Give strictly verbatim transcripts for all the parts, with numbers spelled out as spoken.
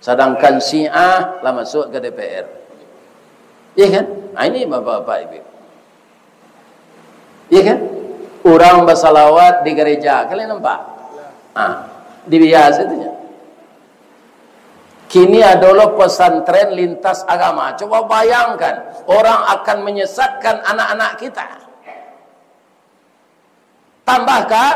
Sadangkan Syiah lah masuk ka D P R. Iya kan? Ah, ini bapak-bapak ibu. Iya kan? Urang basalawat di gareja, kalian nampak? Ah, di biasa itu nya. Kini ado lo pesantren lintas agama. Coba bayangkan, orang akan menyesatkan anak-anak kita. Tambah ka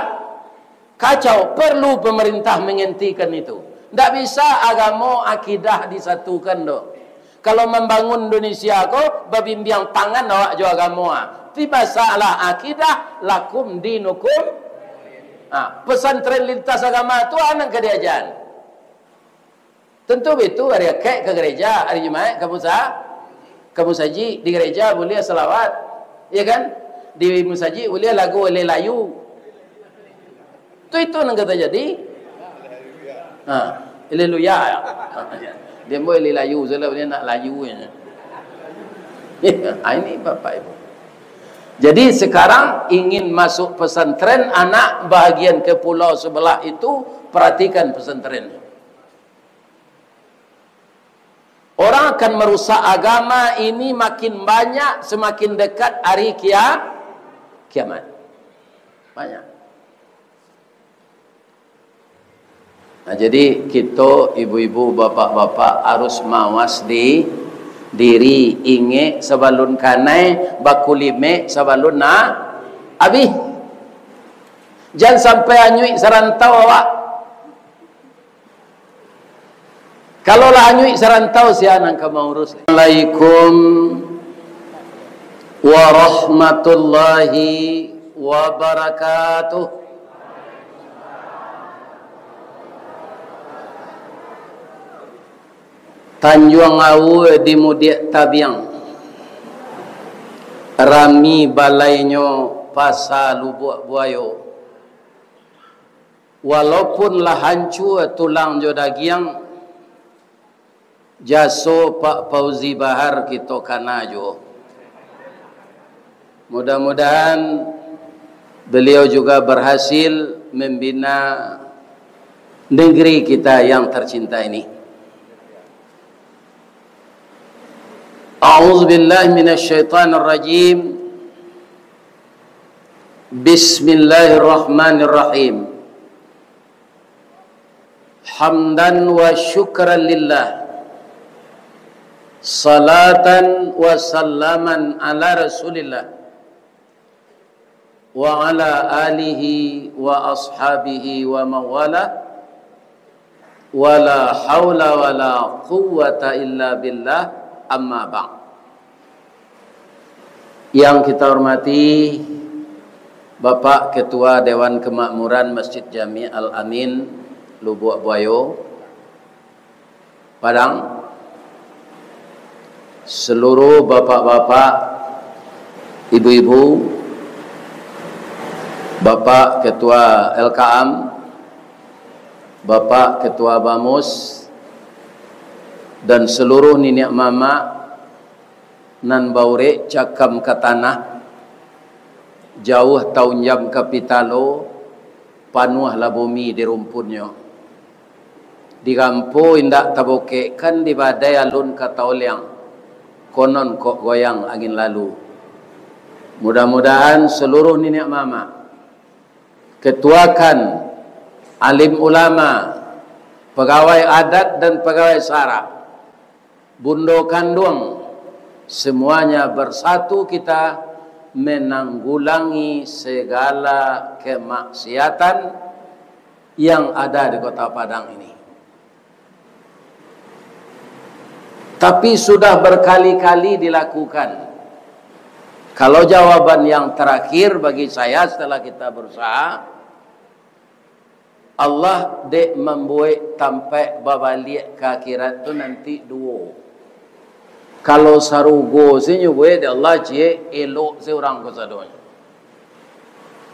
kacau, perlu pemerintah menghentikan itu. Ndak bisa agamo akidah disatukan doh. Kalau mambangun Indonesia ko, babimbiang tangan awak jo agamo ah. Tapi masalah akidah, lakum dinukum. Ah, pesantren lintas agama tu anak ka diajan. Tentu bitu, ari Akaik ka gareja, ari Jumaik ka musa-, ka musajik, di gareja buliah salawat, ya kan? Di musajik buliah lagu Eleh Layu. Tu itu nan ka tajadi. Ha, Haleluya. Dia buat Eleh Layu, salah dia nak Layu je. Ha, ini Bapak Ibu. Jadi sekarang ingin masuk pesantren, anak bahagian ke pulau sebelah itu, perhatikan pesantren. Orang akan merusak agama ini makin banyak, semakin dekat hari kia-, kiamat. Banyak. Nah, jadi kito ibu-ibu, bapak-bapak harus mawas di diri, ingek sabalun kanai, bakulimek sabalun na abih. Jan sampai anyuik sarantau awak. Kalau lah anyuik sarantau, sia nan ka maurus? Assalamualaikum warahmatullahi wabarakatuh. Tanjuang Aua di Mudiak Tabiang, rami balainyo Pasa Lubuak Buayo. Walaupun lah hancua tulang jo dagiang, jaso Pak Fauzi Bahar kito kana juo. Mudah-mudahan beliau juga berhasil membina negeri kita yang tercinta ini. A'udzubillahi minasyaitonirrajim. Bismillahirrahmanirrahim. Hamdan wa syukran lillah. Salatan wa salaman ala Rasulillah. Wa ala alihi wa ashabihi wa mawala. Wala haula wala quwwata illa billah, amma ba'd. Yang kita hormati Bapak Ketua Dewan Kemakmuran Masjid Jami Al-Amin, Lubuak Buayo, Padang, seluruh bapak-bapak, ibu-ibu, Bapak Ketua L K A M, Bapak Ketua Bamus, dan seluruh niniak mamak nan baurek cakam ka tanah, jauah taunjam ka pitalo, panuahlah bumi di rumpunnyo. Di rampo indak tabokekkan, di badai alun ka taoliang, konon kok goyang angin lalu. Mudah-mudahan seluruh niniak mamak, ketuakan, alim ulama, pegawai adat dan pegawai sara, bundo kanduang, semuanya bersatu kita menanggulangi segala kemaksiatan yang ada di Kota Padang ini. Tapi sudah berkali-kali dilakukan. Kalau jawaban yang terakhir bagi saya setelah kita berusaha, Allah dek mambuek tampek babaliak ka akhirat tu nanti duo. Kalau sarugo se nyubuik dek Allah ciek, elok se urang kasadonyo.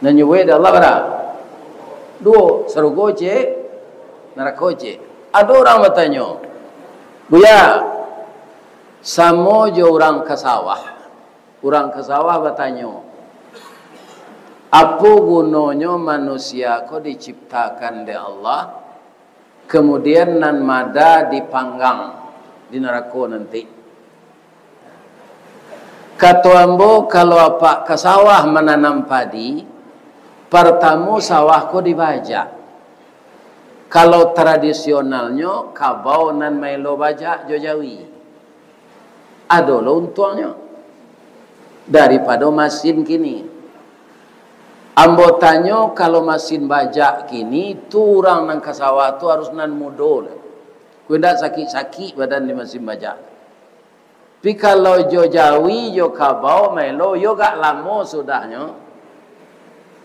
Nan nyubuik dek Allah bara? Duo, sarugo ciek, narako ciek. Ado urang batanyo, "Buya, samo jo urang ka sawah." Urang ka sawah batanyo, "Apo gunonyo manusia ko diciptakan dek Allah, Kemudian nan mada dipanggang di narako nanti. Kato ambo, kalau apak ka sawah mananam padi, partamo sawah ko dibajak. Kalau tradisionalnyo, kabau nan maelo bajak jo jawi. Ado lo untuangnyo daripado masin kini. Ambo tanyo, kalau masin bajak kini, tu urang nan ka sawah tu harus nan mudo lah. Kok indak sakik-sakik badan di masin bajak. Tapi kalau jo jawi, jo kabau, maelo, yo agak lamo sudahnyo.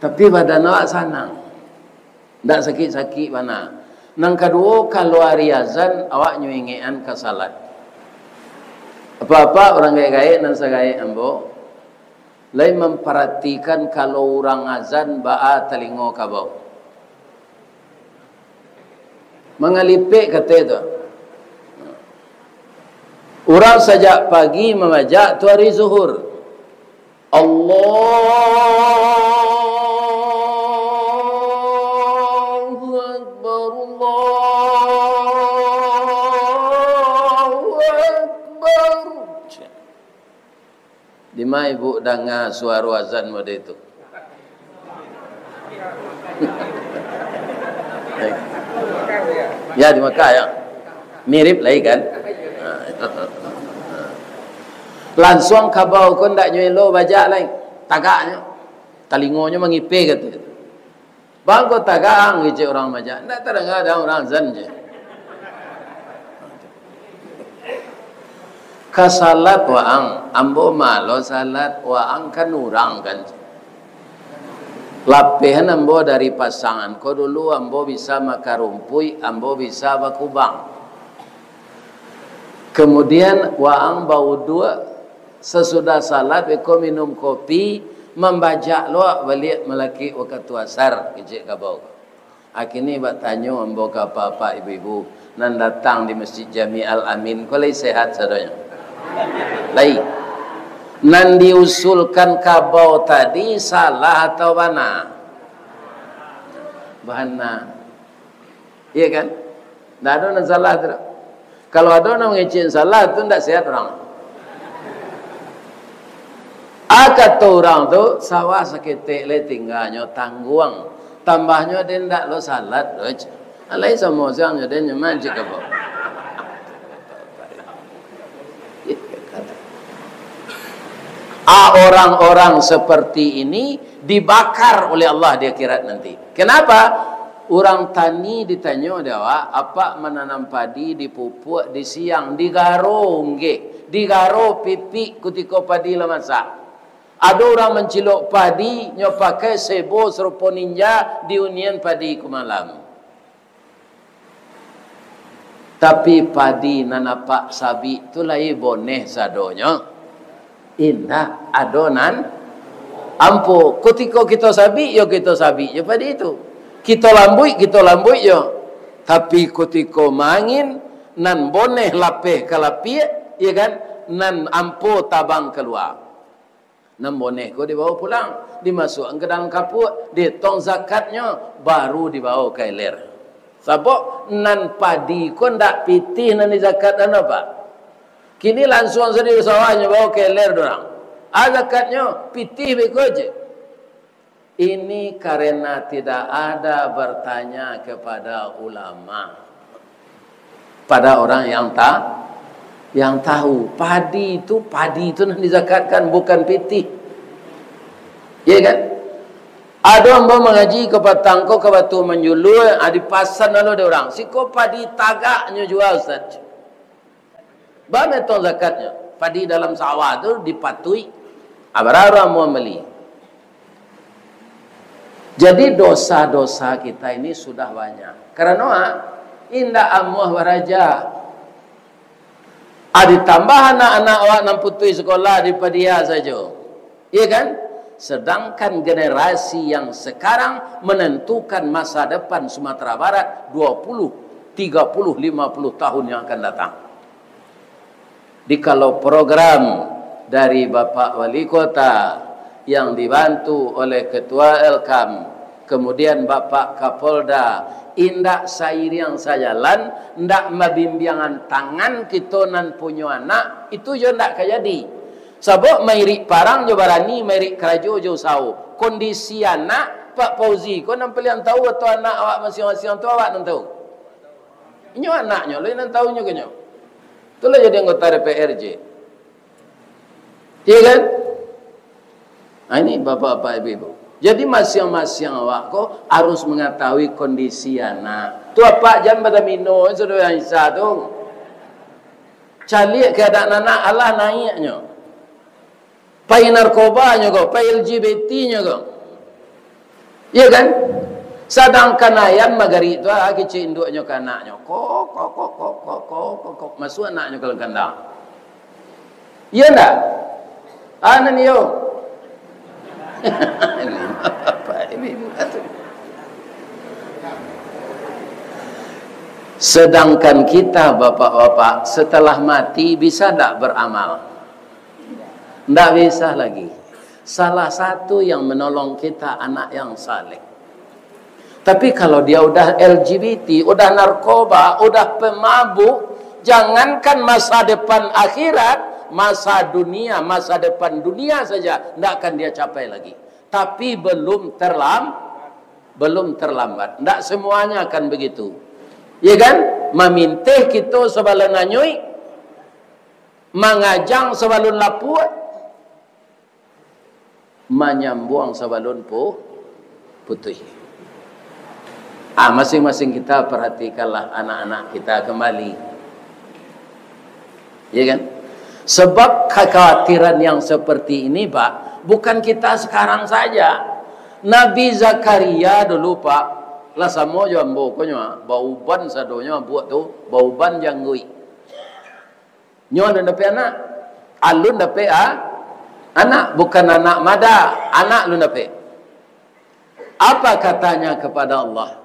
Tapi badan awak sanang. Ndak sakik-sakik bana. Nan kaduo, kalau ari azan, awak nyo ingekan ka salat. Apak-apak urang gaek-gaek nan sagaek ambo, lai mamparatikan kalau urang azan baa talingo kabau. Mangalipek kato tu. Urang sajak pagi mamajak tu ari zuhur. Allahu Akbar, Allahu Akbar. Dima ibu danga suaro azan model itu? Ya, di Makkah, ya. Mirip lai kan? Lansuang kabau ko ndak nyo elo bajak lai. Tagaknyo. Talingonyo mangipe kato. Bangko tagak ang, kecek urang majak. Ndak tadanga dek urang azan je. Ka salat waang, ambo malo salat, waang kan urang kan. Lapehan ambo dari pasangan ko dulu, ambo bisa makarumpuik, ambo bisa bakubang. Kemudian waang bauduak, sasudah salat beko minum kopi, mambajak lo baliak malakik wakatu asar, kecek kabau. Akini bak tanyo ambo ka apak-apak ibu-ibu nan datang di Masjid Jami Al-Amin ko, lai sehat sadonyo? Lai. Nan diusulkan kabau tadi salah atau bana? Bana. Iya kan? Ndak ado nan salah tu. Kalau ado nan mangecek salah tu, ndak sehat urang. Ah, kato urang tu, sawah saketek lai tingganyo, tangguang. Tambahnyo den ndak lo salat doh, cek. Alai samo siangnyo den nyo mancik kabau. Ah, orang-orang seperti ini dibakar oleh Allah di akhirat nanti. Kenapa? Urang tani ditanyo dek awak, apak mananam padi, dipupuak, disiang, digaro unggeh, digaro pipik kutiko padi lah masak. Ado urang mancilok padi, nyo pakai sebo sarupo ninja, diunian padi ko malam. Tapi padi nan apak sabik tu lai boneh sadonyo? Indak, ado nan ampo. Kutiko kito sabik, yo kito sabik jo padi tu. Kito lambuik, kito lambuik jo. Tapi kutiko maangin, nan boneh lapeh ka lapiak, iyo kan, nan ampo tabang kalua. Nan boneh ko dibawo pulang, dimasuakkan ka dalam kapuak, dietong zakatnyo, baru dibawo ka ilir. Sabab nan padi ko ndak pitih nan dizakatkan, Pak. Kini lansuang sajo di sawahnyo bawo ka ilir dek urang. Ah, zakatnyo pitih beko je. Ini karena tidak ada bertanya kepada ulama. Pada orang yang ta-, yang tahu. Padi tu, padi tu nan dizakatkan, bukan pitih. Iya kan? Ado ambo mangaji ka patang ko, ka Batu Manjulua, ah, dipasan lalu dek urang. Siko padi tagaknyo jua, Ustaz. Ba metong zakatnyo? Padi dalam sawah tu dipatuik. Ah, bara urang mambali. Jadi, dosa-dosa kita ini sudah banyak. Karano, ah, indak amuah baraja. Ah, ditambah anak-anak awak nan putuih sekolah di padia sajo. Iya kan? Sedangkan generasi yang sekarang menentukan masa depan Sumatera Barat dua puluh, tiga puluh, lima puluh tahun yang akan datang. Jikalau program dari Bapak Wali Kota yang dibantu oleh Ketua L K A M, Kemudian Bapak Kapolda indak sairiang sajalan, ndak mabimbiangan tangan kito nan punyo anak, itu jo ndak ka jadi. Sabab mairik parang jo barani, mairik karajo jo usaho. Kondisi anak, Pak Fauzi ko nan paliang tahu, atau anak awak masiang-masiang tu awak nan tahu? Inyo anaknyo lo nan tahu nyo kanyo. Itulah jadi anggota D P R je. Iya kan? Nah, ini bapak-bapak, ibu-ibu. Jadi masiang-masiang awak ko harus mangatahui kondisi anak. Tu apak jan batamino sudah Aisyah tu. Caliak keadaan anak, alah naiaknyo. Pai narkobanyo ko, pai L G B T-nyo ko. Iya kan? Sadangkan ayam magarik tu, ah, kecek induaknyo ka anaknyo. Kok, kok, kok, kok, kok, kok, kok, kok. Masuk anaknyo ka dalam kandang. Iya ndak? Ah, nan iyo. Ini apa ini? Sedangkan kita, bapak-bapak, setelah mati bisa ndak beramal? Ndak bisa lagi. Salah satu yang menolong kita anak yang saleh. Tapi kalau dia udah L G B T, udah narkoba, udah pemabuk, jangankan masa depan akhirat, masa dunia, masa depan dunia saja ndak akan dia capai lagi. Tapi belum terlam-, belum terlambat. Ndak semuanya akan begitu. Ya kan? Mamintih kito sabalun anyuik, mangajang sabalun lapuak, manyambuang sabalun pu-, putuih. Ah, masing-masing kita perhatikanlah anak-anak kita kembali. Ya kan? Sebab kekhawatiran yang seperti ini, Pak, bukan kita sekarang saja. Nabi Zakaria dulu, Pak, lah samo jo ambo ko nyo, ah, bauban sadonyo buak tu, bauban jangguik. Nyo alun dapek anak. Alun dapek, ah, anak. Bukan anak mada, anak alun dapek. Apa katanya kepada Allah?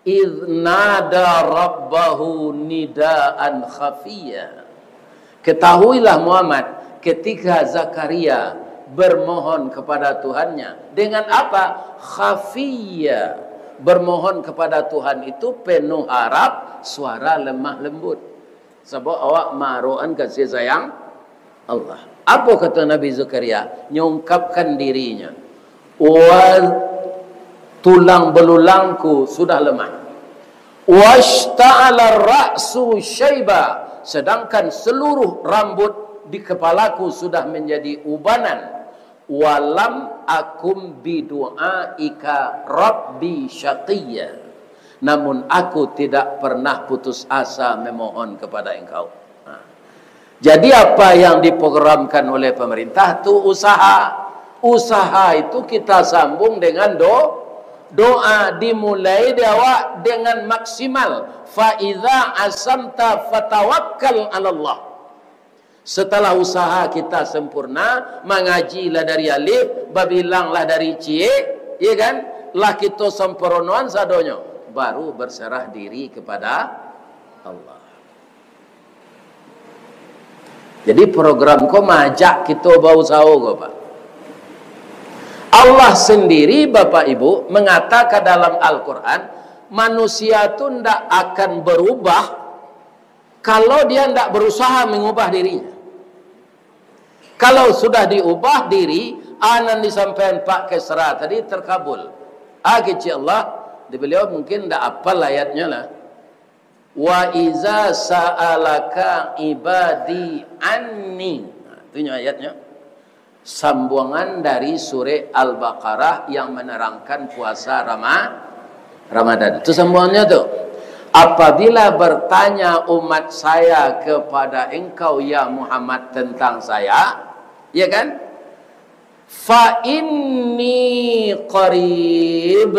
"Idz nada rabbahu nidaan khafiyya." Ketahuilah Muhammad, ketika Zakaria bermohon kepada Tuhannya. Dengan apa? Khafiyya. Bermohon kepada Tuhan itu penuh harap, suara lemah lembut. Sabab awak maarokan kasih sayang Allah. Apo kato Nabi Zakaria? Nyo ungkapkan dirinyo. "Wa tulang belulangku sudah lemah. Washta'ala ra'su syaiba, sedangkan seluruh rambut di kepalaku sudah menjadi ubanan. Walam akum bidu'aika rabbi syaqiyya. Namun aku tidak pernah putus asa memohon kepada Engkau." Nah. Jadi apa yang diprogramkan oleh pemerintah tu usaha. Usaha itu kita sambung dengan do-, doa, dimulai di awak dengan maksimal. "Fa idza azamta fatawakkal 'alallah." Setelah usaha kita sempurna, mangaji lah dari alif, babilang lah dari ciek, ya kan? Lah kito sempurnoan sadonyo, baru berserah diri kepada Allah. Jadi program ko maajak kito bausaho ko, Pak. Allah sendiri, Bapak Ibu, mengatakan dalam Al-Quran, manusia tu ndak akan berubah kalau dia ndak berusaha mengubah dirinya. Kalau sudah diubah diri, a nan disampaikan Pak Kesra tadi terkabul. A kecil Allah, di beliau mungkin ndak apal ayatnya lah. "Wa iza sa'alaka ibadi anni." Nah, itu nyo ayatnya. Sambuangan dari surah Al-Baqarah yang menerangkan puasa Rama-, Ramadan. Itu sambuangannya tu. "Apabila bertanya umat saya kepada engkau, ya Muhammad, tentang saya," ya kan? "Fa inni qarib,"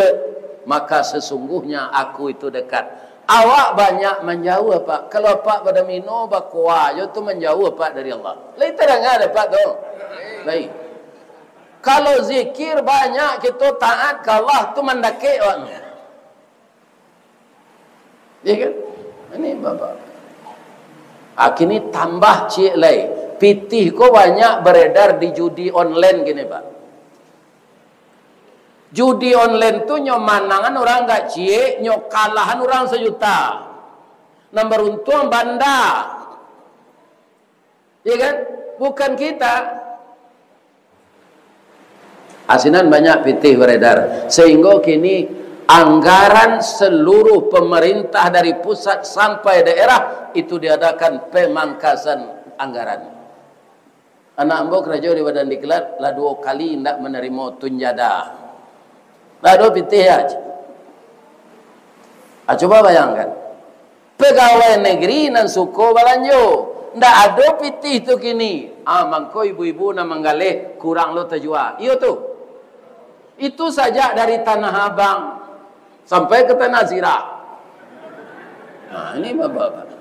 maka sesungguhnya aku itu dekat. Awak banyak manjauah, Pak. Kalau Pak badamino, bakoa jo tu manjauah, Pak, dari Allah. Lai tadanga dek Pak tu? Lai. Kalau zikir banyak, kito taat ka Allah tu mandakek awak. Ya kan? Ini Bapak. Ah, kini tambah ciek lai. Pitih ko banyak beredar di judi online kini, Pak. Judi online tu nyo manangan urang agak ciek, nyo kalahan urang sajuta. Nan baruntuang banda. Iya kan? Bukan kita. Asinan banyak pitih beredar. Sehingga kini anggaran seluruh pemerintah dari pusat sampai daerah itu diadakan pemangkasan anggaran. Anak ambo karajo di Badan Diklat, lah duo kali indak manarimo tunjada. Lah duo pitih aja. Ah, cuba bayangkan. Pegawai negeri nan suko balanjo, ndak ado pitih tu kini. Ah, mangko ibu-ibu nan manggaleh kurang lo tajua. Iyo tu. Itu sajak dari Tanah Abang sampai ka Tanah Sirah. Nah, ini bapak-bapak.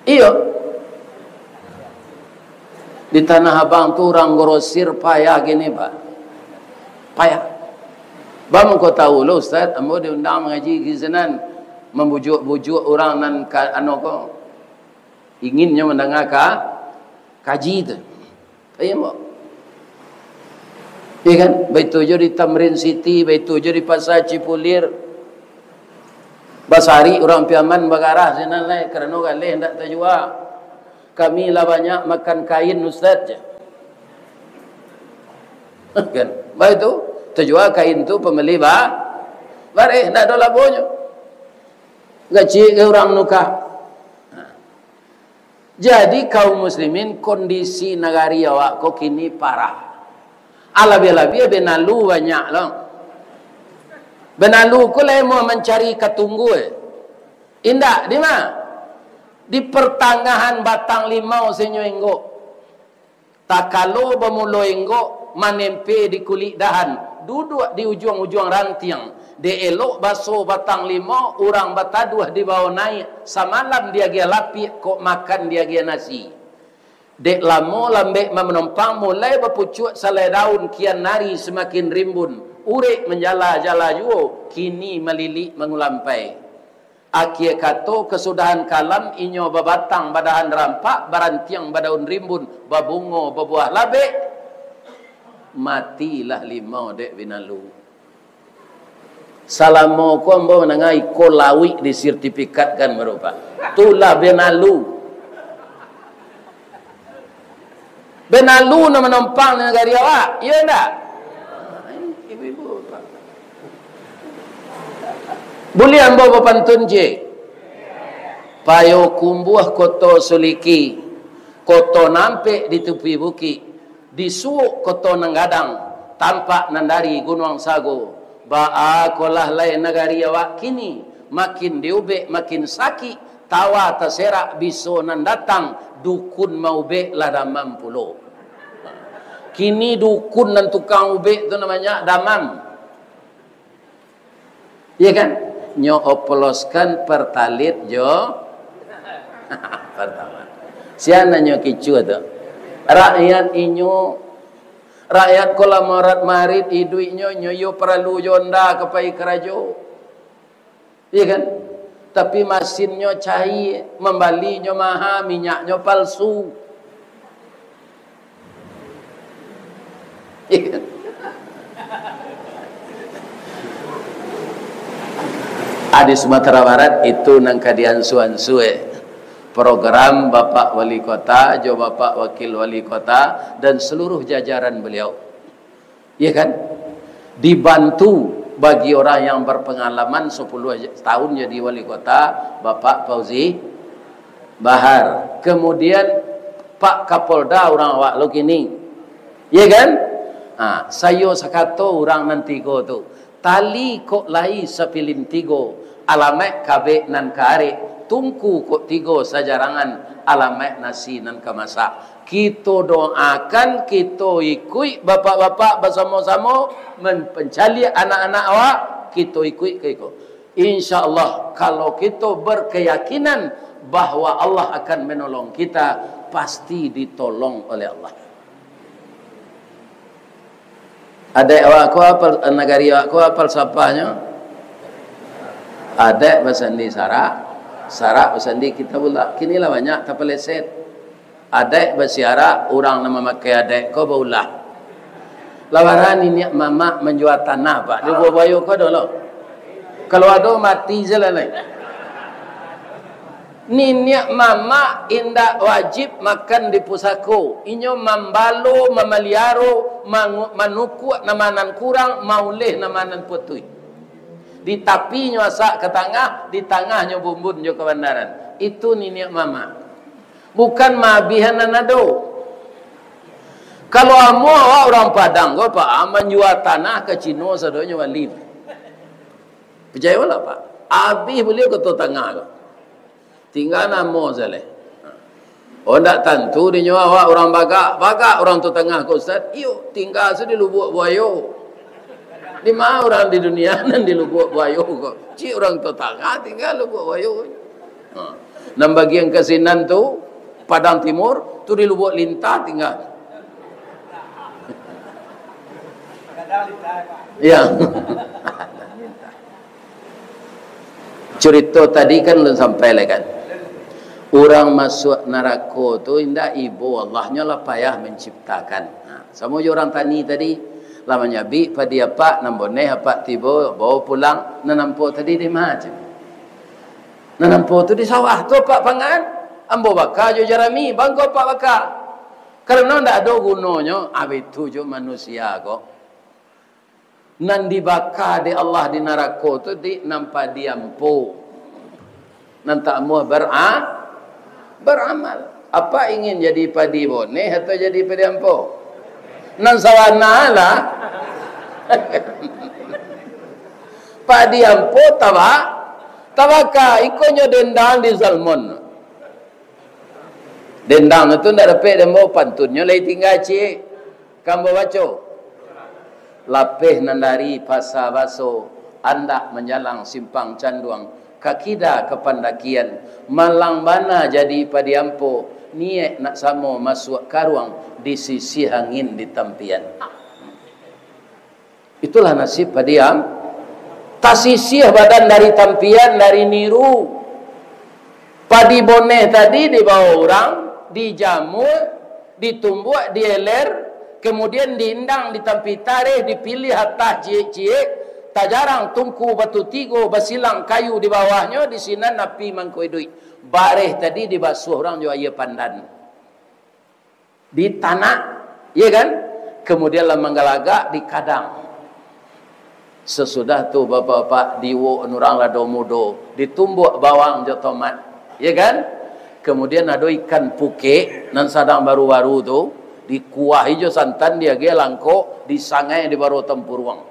Iyo. Di Tanah Abang tu urang grosir payah gini, Pak. Payah. Bang, ko tahu lo, Ustaz, ambo diundang mangaji di sinan, mambujuak-bujuak urang nan ka, anu ko, inginnyo mandanga ka, kaji tu. Iyo, Mbok. Iya kan? Baitu jo di Tamrin City, baitu jo di Pasar Cipulir. Basari urang Piaman bagarah sinan lai, karano galeh ndak tajua. Kami lah banyak makan kain, Ustaz, je. Kan? Baitu, tajua kain tu pambali ba-, bareh, ndak ado labonyo. Gaji ke urang nuka. Nah. Jadi, kaum muslimin, kondisi nagari awak ko kini parah. Alabiah-labiah benalu banyak lo. Benalu ko lai mau mancari katunggu, eh. Indak, di ma? Di pertangahan batang limau sinyo inggok. Takalo bamulo inggok manempe di kulik dahan, duduak di ujuang-ujuang rantiang, dek elok baso batang limau, urang bataduah dibawo naiak, samalam diagiah lapiak, kok makan diagiah nasi. Dek lamo lambek manompang, mulai bapucuak salai daun, kian ari samakin rimbun, urek manjala-jala juo, kini malilik mangulampai. Akie kato, kasudahan kalam, inyo babatang badahan rampak, barantiang badaun rimbun, babungo babuah labek, matilah limau dek binalu. Salamo ko ambo mandanga iko lauik disertifikatkan barupa. Tulah binalu. Benalu nan manompang di nagari awak, iyo ndak? Ibu-ibu, Pak. Buliah ambo bapantun, je. Payokumbuah Koto Suliki, koto nan ampek di tapi bukik, di suok koto nan gadang, tampak nan dari Gunuang Sago. Baa kolah lai nagari awak kini, makin diubek makin sakik, tawa taserak biso nan datang, dukun maubek lah damam pulo. Kini dukun nan tukang ubek tu namonyo damam. Iya kan? Nyo oploskan Pertalite jo Pertamax. Sia nan nyo kicua tu? Rakyat inyo, rakyat ko lah marat marit iduiknyo, nyo iyo paralu jo onda ka pai karajo. Iya kan? Tapi masinnyo cair, mambalinyo maha, minyaknyo palsu. Iya kan? Ah, di Sumatera Barat itu nan ka diansu-ansu, eh. Program Bapak Wali Kota, jo Bapak Wakil Wali Kota, dan seluruh jajaran beliau. Iya kan? Dibantu bagi orang yang berpengalaman sepuluh tahun jadi wali kota, Bapak Fauzi Bahar. Kemudian Pak Kapolda urang awak lo kini. Iya kan? Ha, sayo sakato urang nan tigo tu. Tali kok lai sapilin tigo, alamaik kabek nan ka arek, tungku kok tigo sajarangan, alamaik nasi nan ka masak. Kito doakan, kito ikuik, bapak-bapak basamo-samo men-, pancaliak anak-anak awak, kito ikuik ka iko. Insya Allah, kalau kito berkeyakinan bahwa Allah akan menolong kita, pasti ditolong oleh Allah. Adaik awak ko apo, nagari awak ko apo falsafahnyo? Adaik basandi sarak, sarak basandi Kitabullah. Kini lah banyak tapaleset. Adaik basiarak, urang nan mamakai adaik ko baulah. Lah bara niniak mamak manjua tanah, Pak? Di Lubuk Buayo ko ado lo? Kalau ado, mati se lah lai. Niniak mamak indak wajib makan di pusako. Inyo mambalo, mamaliaro, mangu-, manukuak nan ma nan kurang, mauleh nan ma nan putuih. Di tapinyo asak ka tangah, di tangahnyo bumbun jo kabandaran. Itu niniak mamak. Bukan maabihan nan ado. Kalau amuah awak urang Padang ko, Pak, ah, manjua tanah ka Cino sadonyo wali. Picayolah, Pak. Abih buliah Koto Tangah ko. Tingga namo sajo. Oh, ndak tantu dinyo awak urang Bagak. Bagak urang Koto Tangah ko, Ustaz? Iyo, tingga se di Lubuk Buayo. Di ma urang di dunia nan di Lubuk Buayo ko? Cik urang Koto Tangah tingga Lubuk Buayo. Ha. Nan bagian ka sinan tu, Padang Timur, tu di Lubuk Lintah tingga. Ya. Curito tadi kan ulun sampai lai kan. Urang masuak narako tu indak ibo Allah, nyo lah payah manciptakan. Ha, samo jo urang tani tadi, lah manyabik padi apak, nan boneh apak tibo, bawa pulang, nan ampo tadi di ma? Nan ampo tu di sawah tu apak pangan, ambo baka jo jarami, bangko apak baka. Karano ndak ado gunonyo, ah, baitu jo manusia ko. Nan dibaka dek Allah di narako tu, di nan padi ampo. Nan tak amuah bara-, baramal. Apak ingin jadi padi boneh atau jadi padi ampo? Nan sabana lah. Padi ampo taba-, tabaka, iko nyo dendang di Zalmon. Dendang tu ndak dapek diambo, pantunnyo lai tingga ciek. Ka ambo baco. Lapeh nan dari Pasa Baso, andak manjalang Simpang Canduang, ka kida ka pandakian, malang bana jadi padi ampo, niaik nak samo masuak karuang, disisiah angin di tampian. Itulah nasib padi am-, tasisiah badan dari tampian, dari niru. Padi boneh tadi dibawa urang, dijamua, ditumbuak, dieler, kemudian diindang di tampi tareh, dipiliah atah ciek-ciek, tajarang tungku batu tigo, basilang kayu di bawahnyo, di sinan api mangko iduik. Bareh tadi dibasuah urang jo aia pandan. Di tanak, ya kan? Kemudian lah manggalagak di kadang. Sasudah tu, bapak-bapak, diuwok urang lado mudo, ditumbuak bawang jo tomat, ya kan? Kemudian ado ikan pukek nan sadang baru-baru tu, dikuahi jo santan, diagiah langkok, disangai di baro tampuruang.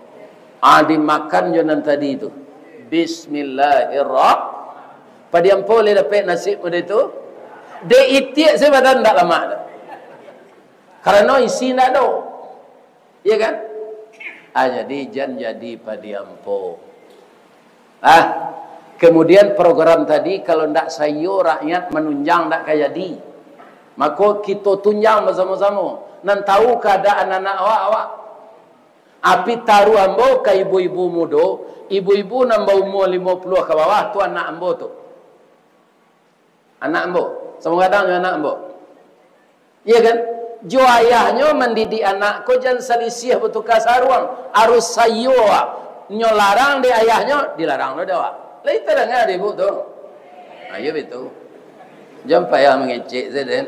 Ah, dimakan jo nan tadi tu. Bismillahirrah-, Padi ampo lai dapek nasib model tu? Dek itiak se badan ndak lamak tu. Karano isi ndak ado. Iya kan? Ah, jadi jan jadi padi ampo. Ah, kemudian program tadi, kalau ndak saiyo rakyat manunjang, ndak ka jadi. Mako, kito tunjang basamo-samo. Nan tahu kaadaan anak awak, awak. Api taruah ambo ka ibu-ibu mudo, ibu-ibu nan baumua limo puluah ka bawah, tu anak ambo tu. Anak ambo, samo gadang jo anak ambo. Iya kan? Jo ayahnyo mandidik anak ko jan salisiah batuka saruang, arus saiyo awak. Nyo larang dek ayahnyo, dilarang lo dek awak. Lai tadanga dek ibu tu? Ayo bitu. Jan payah mangecek se den.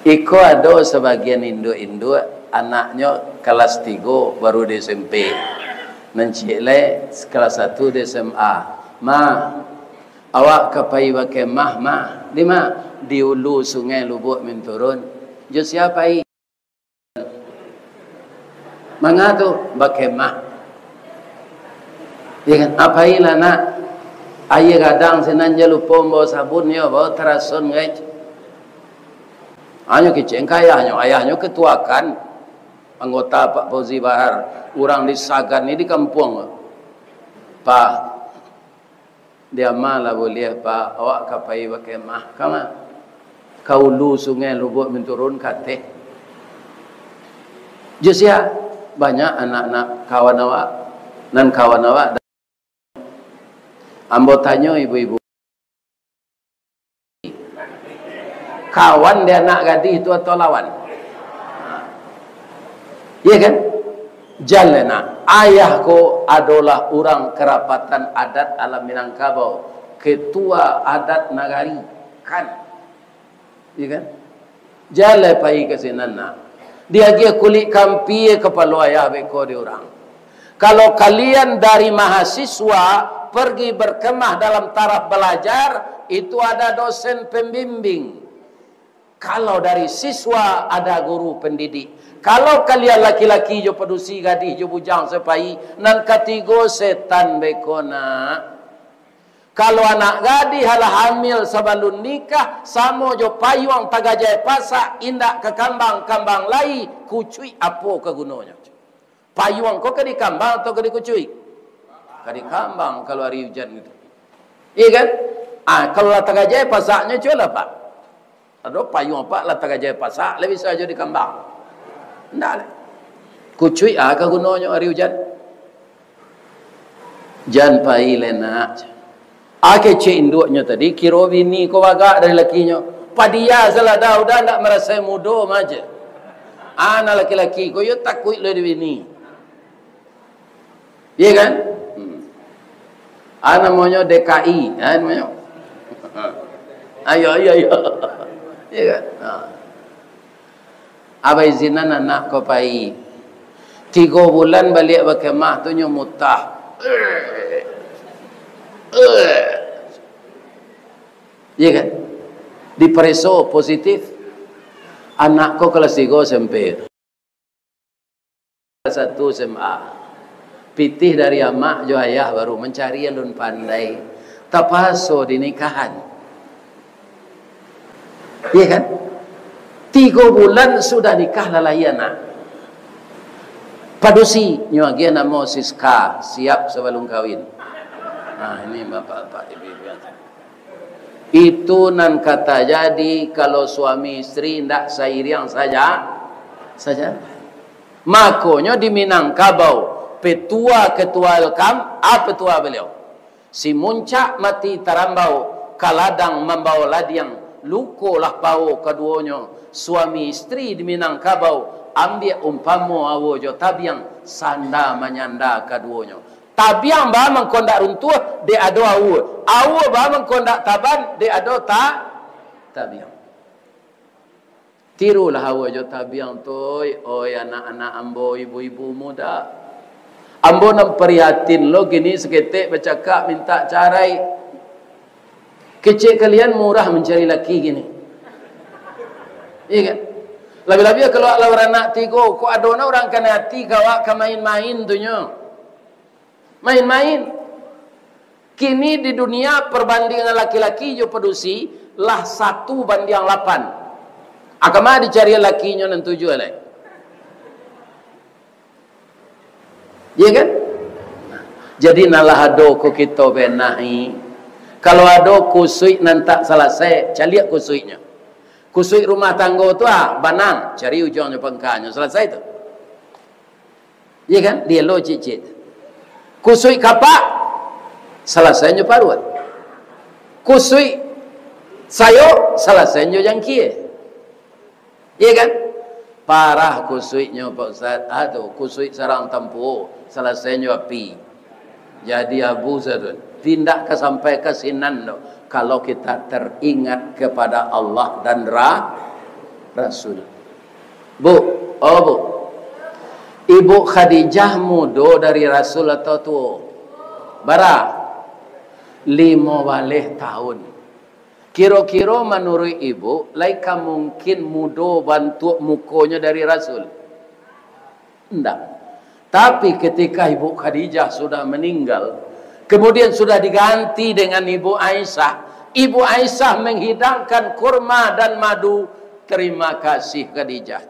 Iko ado sabagian induak-induak, anaknyo kalas tigo baru di S M P. Nan ciek lai kalas satu di S M A. "Ma, awak ka pai bakemah, Ma." "Di ma?" "Di ulu Sungai Lubuak Minturun." "Jo sia pai?" "Manga tu?" "Bakemah." "Iyo kan, a pailah, Nak. Aia gadang sinan jo, lupo mambawa sabun, yo, bawa tarason, guys." Hanyo kecek ka ayahnyo, ayahnyo ketua KAN, anggota Pak Fauzi Bahar, urang di Sagan ni di kampuang. "Pak, di ma lah buliah, Pak, awak ka pai bakemah." "Ka ma?" "Ka ulu Sungai Lubuak Minturun, ka ateh." "Jo sia?" "Banyak anak-anak kawan awak, nan kawan awak." "Ambo tanyo ibu-ibu." Kawan di anak gadih tu atau lawan? Iya kan? Jan lai nak. Ayah ko adolah urang karapatan adat alam Minangkabau, ketua adat nagari, kan? Iya kan? Jan lai pai ka sinan nak. Diagiah kulik kampia kapalo ayah beko di urang. Kalau kalian dari mahasiswa pergi berkemah dalam taraf belajar, itu ada dosen pembimbing. Kalau dari siswa, ada guru pendidik. Kalau kalian laki-laki jo padusi, gadih jo bujang sapai, nan katigo setan beko nak. Kalau anak gadih alah hamil sabalun nikah, samo jo payuang tagajai pasak, indak ka kambang-kambang lai, kucuik apo ka gunonyo? Payuang ko ka dikambang atau ka dikucuik? Ka dikambang kalau ari ujan gitu. Iya kan? Ah, kalau lah tagajai pasaknyo, cubolah, Pak. Ado payuang, Pak, lah tagajai pasak, lah bisa jo dikambang. Ndak lah. Kucuik ah ka gunonyo ari ujan. Jan pai lai nak. Ah, kecek induaknyo tadi, kiro bini ko bagak dari lakinyo. Padia salah dah, udah ndak marasai mudo maje. Anak laki-laki ko yo takuik lo di bini. Iya kan? Hmm. Ah, namonyo D K I, ah, namonyo. Ayo, ayo, ayo. Iya kan? Ha. Abah izinan anak ko pai. Tigo bulan baliak bakemah tu nyo mutah. Iya kan? Dipareso positif. Anak ko kelas tigo S M P. Kelas satu S M A. Pitih dari amak jo ayah baru mancari alun pandai. Tapaso dinikahan. Iya kan? Tigo bulan sudah nikah lah lahia anak. Padusi, nyo agiah namo Siska, siap sabalun kawin. Nah, ini bapak-bapak, ibu-ibu yang cantik. Itu nan ka tajadi kalau suami istri ndak sairiang saja, saja. Makonyo di Minangkabau, petua-ketua L K A M, a petua beliau. Si muncak mati tarambau, ka ladang mambao ladiang, lukolah pao kaduonyo. Suami istri di Minangkabau, ambiak umpamo aua jo tabiang, sanda manyanda kaduonyo. Tabiang ba mangko ndak runtuah, dek ado aua. Aua ba mangko ndak taban, dek ado ta-, tabiang. Tirulah aua jo tabiang tu, oi, oi anak-anak ambo, ibu-ibu muda. Ambo nan prihatin lo kini saketek bacakak mintak carai. Kecek kalian murah mancari laki kini. Iya kan? Labiah-labiah kalau awak lah baranak tigo, kok ado na urang kanai ati ka awak ka main-main tu nyo. Main-main. Kini di dunia perbandingan laki-laki jo padusi lah satu bandiang lapan. A kama dicari lakinyo nan tujuah lai? Iya kan? Jadi, nan lah ado ko kito benahi. Kalau ado kusuik nan tak salasai, caliak kusuiknyo. Kusuik rumah tanggo tu, ah, banang, cari ujuangnyo pangkanyo, salasai tu. Iya kan? Dielo cicik. Kusuik kapak, salasainyo paruah. Kusuik sayo, salasainyo jangkie. Iya kan? Parah kusuiknyo, Pak Ustaz. Ah, tu, kusuik sarang tampuo, salasainyo api. Jadi abu sajo. Indak ka sampai ka sinan doh, kalau kita teringat kepada Allah dan Ra-, Rasul. Bu, oh Bu, Ibu Khadijah mudo dari Rasul atau tuo? Bara? Limo baleh tahun. Kiro-kiro manuruik Ibu, lai ka mungkin mudo bantuak mukonyo dari Rasul? Ndak. Tapi ketika Ibu Khadijah sudah meninggal, kemudian sudah diganti dengan Ibu Aisyah, Ibu Aisyah menghidangkan kurma dan madu, "Terima kasih, Khadijah."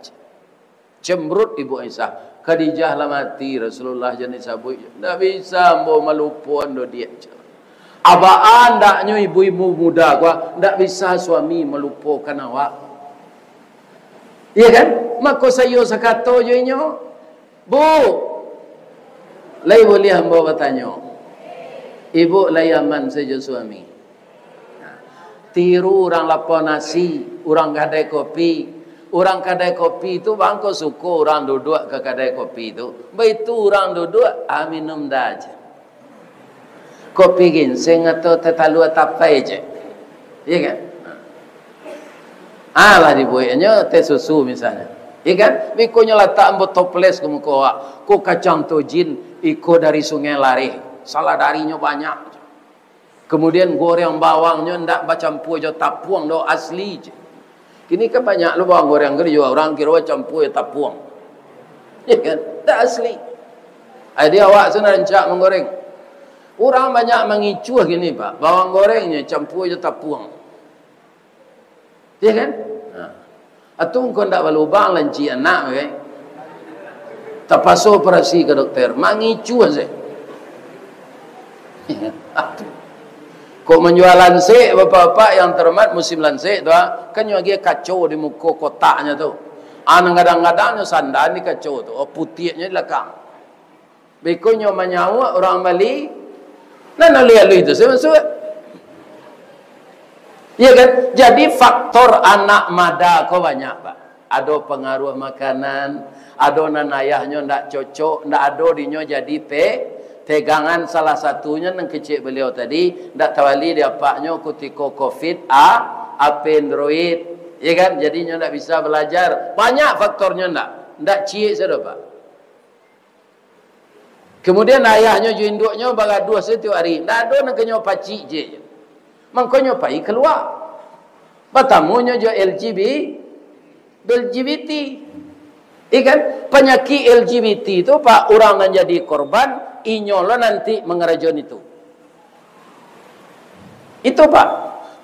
Cemberut Ibu Aisyah, "Khadijah lah mati, Rasulullah jan disabuik." "Ndak bisa ambo malupoan doh, Diak." Abaan ndaknyo ibu-ibu muda ko, ndak bisa suami malupokan awak. Iya kan? Mako sayo sakato jo inyo, "Bu, lai buliah ambo batanyo? Ibu lai aman sajo suami?" Nah, Tiru urang lapau nasi, urang kadai kopi. Urang kadai kopi tu bangko suko urang duduak ka kadai kopi tu. Baitu urang duduak, ah, minum dah je. Kopi ginseng atau teh talua tapai je. Iya kan? Ah, lah dibueknyo teh susu misalnyo. Iya kan? Bikonyo latak ambo toples ka muko awak. Ko kacang tojin, iko dari Sungai Lareh. Salah darinyo banyak. Kemudian goreng bawangnyo ndak bacampua jo tapuang doh, asli je. Kini kan banyak lo bawang goreng ko dijual, urang kiro bacampua jo tapuang. Ya kan? Ndak asli. Jadi awak tu rancak manggoreng. Urang banyak mangicuah kini, Pak. Bawang gorengnyo campua jo tapuang. Ya kan? Nah. Atau engkau ndak balubang lancik anak, kan? Tapaso operasi ka dokter, mangicuah se. Kok manjual lansek, bapak-bapak yang terhormat, musim lansek tu, ah, kan nyo agiah kaco di muko kotaknyo tu. Ah, nan gadang-gadang nyo sandan di kaco tu, oh, putiaknyo di lakang. Beko nyo manyauak urang bali, nan alui-alui tu se masuak. Iya kan? Jadi faktor anak mada ko banyak, Pak. Ado pangaruah makanan, ado nan ayahnyo ndak cocok, ndak ado dinyo jadi pe-, pegangan. Salah satunyo nan kecek baliau tadi, ndak tabali di apaknyo kutiko covid a-, apa Android. Iya kan? Jadi nyo ndak bisa balajar. Banyak faktornyo ndak. Ndak ciek sado, Pak. Kemudian ayahnyo jo induaknyo bagaduah satiok ari. Ndak ado nan ka nyo pacik je. Mangkonyo pai kalua. Batamunyo jo L G B, L G B T. Iya kan? Panyakik L G B T tu, Pak, urang nan jadi korban, inyo lo nanti mangarajoan itu. Itu, Pak.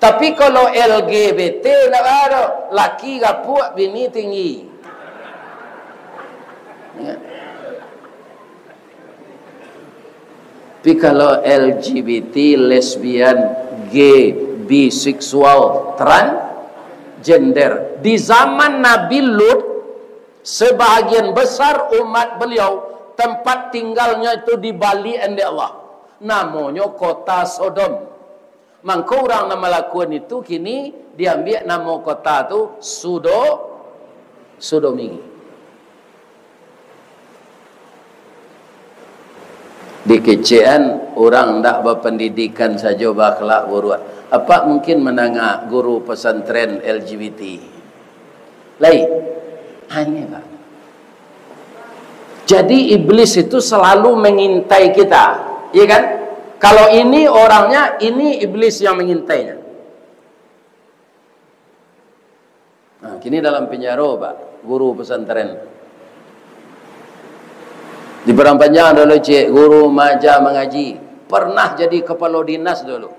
Tapi kalau L G B T ndak ado, laki gapuak, bini tinggi. Ya. Tapi kalau L G B T, lesbian, gay, biseksual, transgender, di zaman Nabi Lut, sebahagian besar umat beliau, tempat tinggalnya itu dibaliakan dek Allah. Namonyo kota Sodom. Mangko urang nan malakuan itu kini diambiak namo kota tu Sudo-, Sodomi. Dikecekan urang ndak bapandidikan sajo, baakhlak buruak. Apak mungkin mandanga guru pesantren L G B T? Lai. Hanya, Pak. Jadi, iblis itu selalu mengintai kita, iya kan? Kalau ini orangnya, ini iblis yang mengintainya. Nah, kini dalam penjaro, Pak, guru pesantren. Di Padang Panjang dulu, cek, guru maja mangaji. Pernah jadi kepala dinas dulu.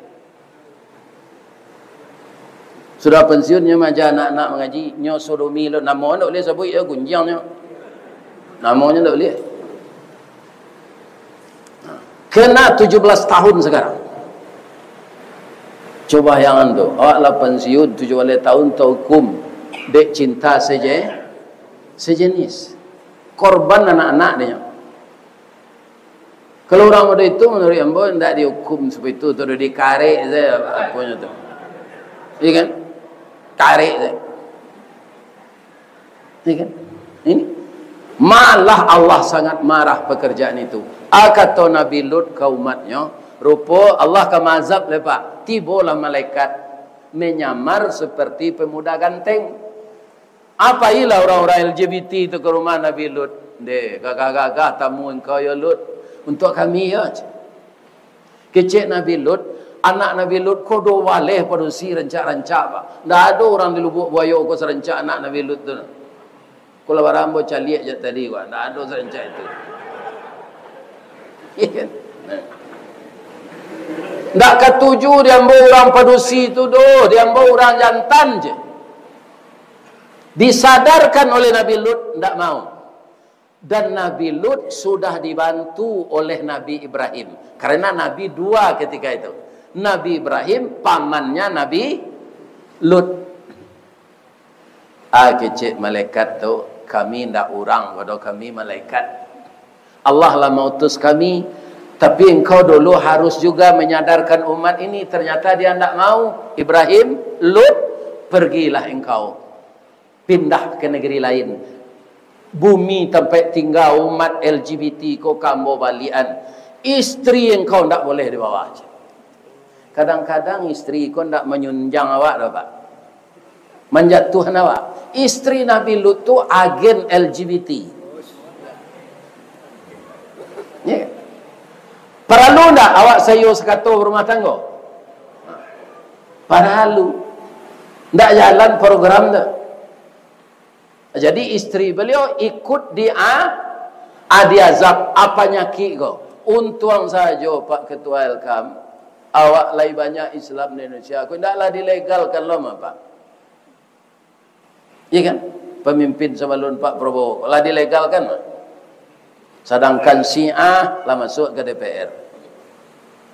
Sudah pensiun, nyo maja anak-anak mangaji, nyo sodomi lo, namo ndak buliah sabuik yo, gunjiang nyo. Namo nyo ndak buliah. Kena tujuh belas tahun sekarang. Coba bayangan tu, awak lah pensiun tujuh belas tahun, tahukum dek cinta seje-, sejenis. Korban anak-anak dinyo. Kalau urang model itu, menurut ambo, ndak dihukum seperti itu, tu dikarek saja aponyo tu. Iya kan? Karek saja. Iya kan? Ini. Malah Allah sangat marah pekerjaan itu. Ah, kato Nabi Lut ka umatnyo, rupo Allah ka maazab lai, Pak. Tibolah malaikat menyamar seperti pemuda ganteng. Ah, pailah urang-urang L G B T tu ka rumah Nabi Lut. "Ndeh, gagah-gagah tamu engkau yo, Lut. Untuak kami yo," cek. Kecek Nabi Lut, anak Nabi Lut ko duo baleh padusi rancak-rancak, Pak. Ndak ado urang di Lubuak Buayo ko sarancak anak Nabi Lut tu. Ko lah bara ambo caliak jak tadi, Pak. Ndak ado sarancak itu. Iya kan? Nah. Ndak katuju di ambo urang padusi tu doh, di ambo urang jantan je. Disadarkan oleh Nabi Lut, ndak mau. Dan Nabi Lut sudah dibantu oleh Nabi Ibrahim. Karena Nabi dua ketika itu. Nabi Ibrahim, pamannya Nabi Lut. Ah, kecek malaikat tu, "Kami ndak urang, pado kami malaikat. Allah lah mautus kami, Tapi engkau dulu harus juga menyadarkan umat ini. Ternyata dia ndak mau. Ibrahim, Lut, pergilah engkau. Pindah ke negeri lain. Bumi tampek tingga umat L G B T ko ka ambo baliakan. Istri engkau ndak boleh dibawa. Kadang-kadang istri ko ndak manyunjang awak doh, Pak. Manjatuahan awak. Istri Nabi Lut tu agen L G B T. Ya. Paralu ndak awak saiyo sakato barumah tanggo? Paralu. Ndak jalan program tu. Jadi istri beliau ikut di a-, a-, diazab, apa nyakik ko. Untuang sajo Pak Ketua L K M, awak lai banyak Islam di Indonesia. Ko ndak lah dilegalkan lo mah, Pak. Iya kan? Pemimpin sabalun Pak Prabowo lah dilegalkan mah. Sadangkan Syiah lah masuk ke D P R.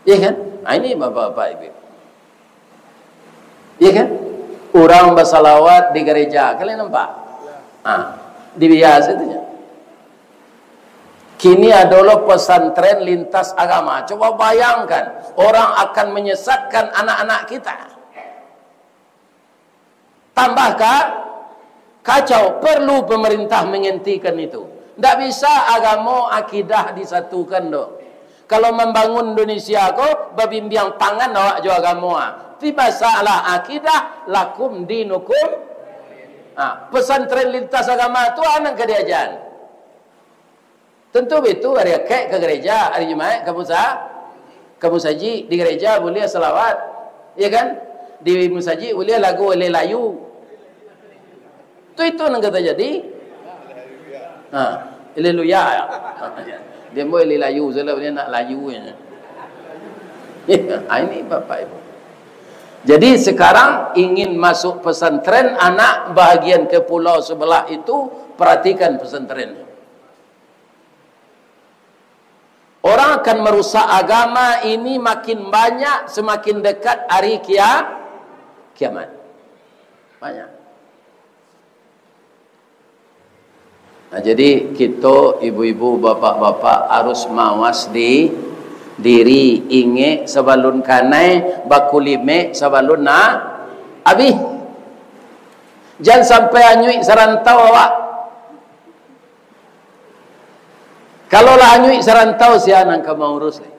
Iya kan? Ah, ini Bapak-bapak Ibu. Iya kan? Urang basalawat di gereja, kalian nampak? Ah, di biasa itu nya. Kini ado lo pesantren lintas agama. Coba bayangkan, orang akan menyesatkan anak-anak kita. Tambah ka-, kacau, perlu pemerintah menghentikan itu. Ndak bisa agamo akidah disatukan doh. Kalau mambangun Indonesia ko, babimbiang tangan awak jo agamo, ah. Tapi masalah akidah, lakum dinukum. Ha, pesantren lintas agama tu a nan ka diajan. Tentu bitu, ari Akaik ka gereja, ari Jumaik ka musa-, ka musajik, di gereja buliah salawat, ya kan? Di musajik buliah lagu Eleh Layu. Tu itu nan ka tajadi. Ha, Haleluya. Dia buat Eleh Layu, salah dia nak layu je. Ha, ini Bapak Ibu. Jadi sekarang ingin masuk pesantren, anak bahagian ke pulau sebelah itu, perhatikan pesantren. Orang akan merusak agama ini makin banyak, semakin dekat hari kia-, kiamat. Banyak. Nah, jadi kito ibu-ibu, bapak-bapak harus mawas di diri, ingek sabalun kanai, bakulimek sabalun na abih. Jan sampai anyuik sarantau awak. Kalau lah anyuik sarantau, sia nan ka maurus lai?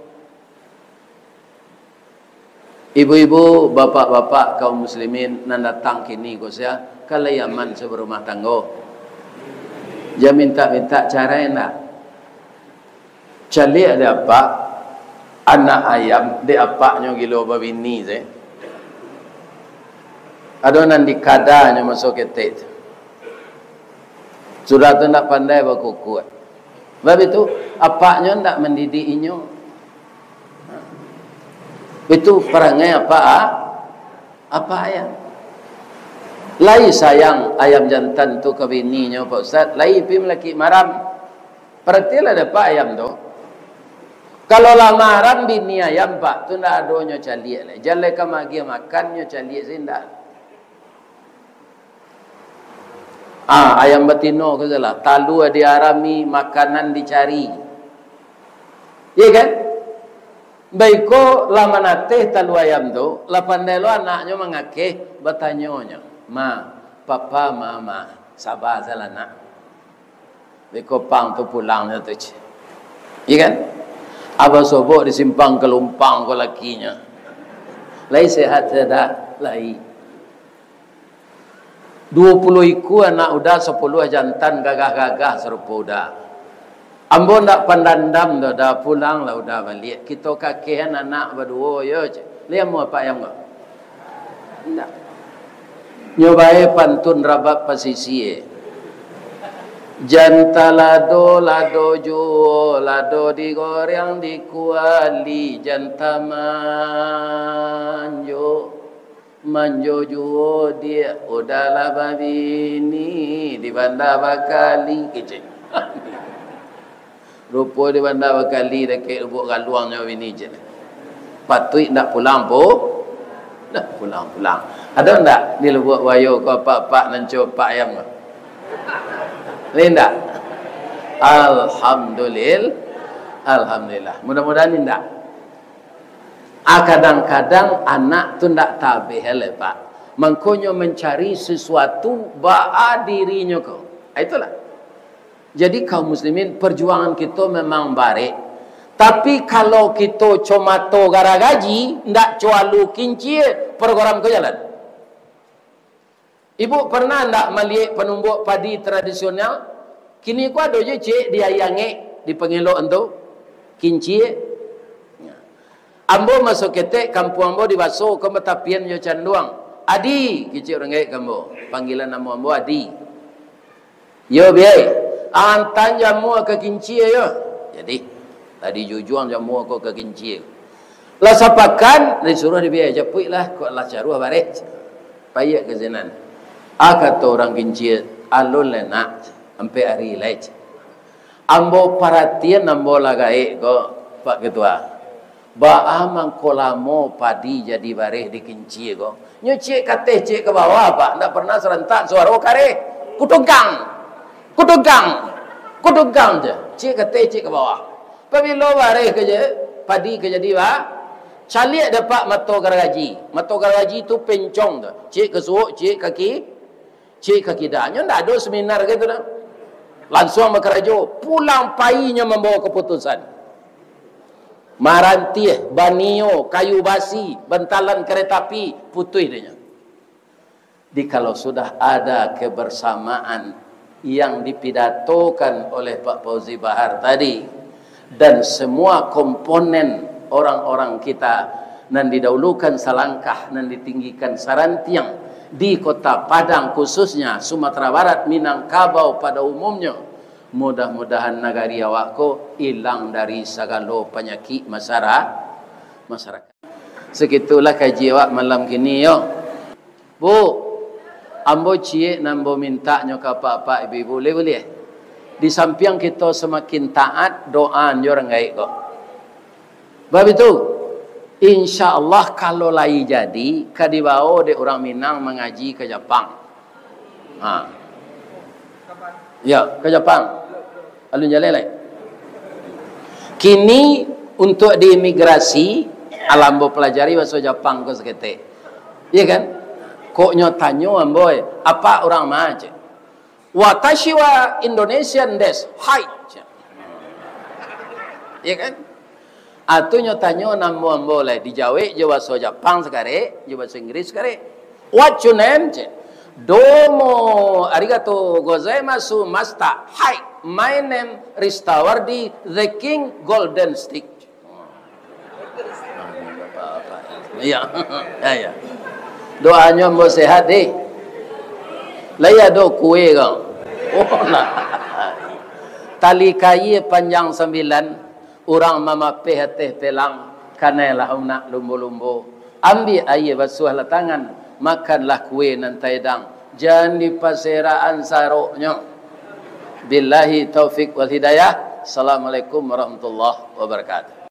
Ibu-ibu, bapak-bapak, kaum muslimin nan datang kini ko sia, ka lai aman sabarumah tanggo. Jan mintak-mintak carai ndak. Caliak dek apak, anak ayam, dek apaknyo gilo babini se. Ado nan dikadanyo maso ketek tu. Sudah tu ndak pandai bakukuak. Sebab itu, apaknyo ndak mandidik inyo. Itu parangai apak, a-, apak ayam. Lai sayang ayam jantan tu ka bininyo, Pak Ustaz, lai pi malakik maram. Paratilah dek apak ayam tu. Kalau lah maram bini ayam, Pak, tu ndak adonyo caliak lai. Jan lai ka magiah makan nyo caliak se ndak. Ah, ayam batino ko salah. Talua diarami, makanan dicari. Iya kan? Baiko lah manateh talua ayam tu, lah pandai lo anaknyo mangakeh, batanyo nyo, "Ma, papa, mama, saba salah, Nak." Baiko pang tu pulangnyo tu, ceh. Iya kan? Abah sobok di simpang Kalumpang ko lakinyo. Lai sehat, sehat? Lai. Duo puluah ikua anak uda, sapuluah jantan gagah-gagah sarupo uda. Ambo ndak pandandam doh, Da, pulanglah uda baliak. Kito kakehan anak baduo, yo, ceh. Lai amuah apak ayam ko? Ndak. Nyo bae pantun rabab pasisia. Janta lado, lado juo, lado digoreng di kuali, janta manjo. Manjo juo diak, uda lah babini, di banda bakali, kecek. Rupo di banda bakali dakek Lubuak Galuang nyo babini, cek. Patuik ndak pulang pu-, ndak pulang-pulang. Ado ndak di Lubuak Buayo ko apak-apak nan co apak ayam ko? Ni ndak? Alhamdulillah. Alhamdulillah. Mudah-mudahan indak. Ah, kadang-kadang anak tu ndak tabeh lai, Pak. Mangkonyo mancari sesuatu baa dirinyo ko. Ah, itulah. Jadi, kaum muslimin, perjuangan kito memang barek. Tapi, kalau kito co mato garagaji, ndak co alu kincia, program ko jalan. Ibu pernah ndak maliek panumbuak padi tradisional? Kini ko ado je, Cik, di Aia Angek, di Pangelok tu. Kincia. Ambo maso ketek, kampuang ambo di Baso, ko batapian jo Canduang. "Adi," kecek urang gaek ka ambo. Panggilan namo ambo Adi. "Yo, Biai, antaan jamua ka kincia, yo." Jadi, tadi jujuang jamua ko ka kincia. Lah sapakan, disuruah di Biai, "Japuiklah, kok lah caruah bareh." Paiak ka sinan. Ah, kato urang kincia, "Alun lai, Nak, ampek ari lai." Ambo paratian, ambo lah gaek ko, Pak Ketua. Baa mangko lamo padi jadi bareh di kincia ko? Nyo ciek ka ateh, ciek ka bawah, Pak. Ndak pernah sarantak suaro kareh. Kutungkang. Kutungkang. Kutungkang je. Ciek ka ateh, ciek ka bawah. Pabilo bareh ka je, padi ka jadi ba-, caliak dek Apak mato garagaji. Mato garagaji tu pencong tu. Ciek ka suok, ciek ka ki-, Cik ka kida, nyo ndak ado seminar gitu doh. Lansuang bakarajo, pulang pai nyo mambawa kaputusan. Marantih, banio, kayu basi, bantalan kareta api, putuih dek nyo. Jadi kalau sudah ada kebersamaan yang dipidatokan oleh Pak Fauzi Bahar tadi, dan semua komponen orang-orang kita nan didahulukan salangkah, nan ditinggikan sarantiang di Kota Padang, khususnya Sumatera Barat, Minangkabau pada umumnyo. Mudah-mudahan nagari awak ko ilang dari sagalo panyakik masara-, masyarakat. Sakitulah kaji awak malam kini, yo. Bu, ambo ciek nan ambo mintaknyo ka apak-apak, ibu-ibu, buliah, buliah? Di sampiang kito samakin taat, doa jo urang gaek ko. Bab itu, insya Allah, kalau lai jadi, ka dibawo dek urang Minang mangaji ka Japang. Ha. Ya, ka Japang. Alun jaleh lai. Kini, untuak di imigrasi, alah ambo palajari bahaso Japang ko saketek. Iya kan? Kok nyo tanyo ambo, "Apak urang ma?" cek. "Watashi wa Indonesian desu." "Hai," cek. Iya kan? Atu nyo tanyo namo ambo lai, dijawek jo bahaso Japang sakarek, jo bahaso Inggris sakarek. "What your name?" cek. "Domo arigato gozaimasu, master." "Hai, my name Ristawardi the King Golden Stick." Iya, iya, iya. Doanyo ambo sehat, deh. Lai ado kue kau? Oh, nah. Tali kayu panjang sambilan, urang mamapeh ateh pelang, kanai lah unak lumbo-lumbo. Ambiak aia, basuahlah tangan, makanlah kue nan taedang, jan dipaserakan saroknyo. Billahi taufik wal hidayah. Assalamualaikum warahmatullahi wabarakatuh.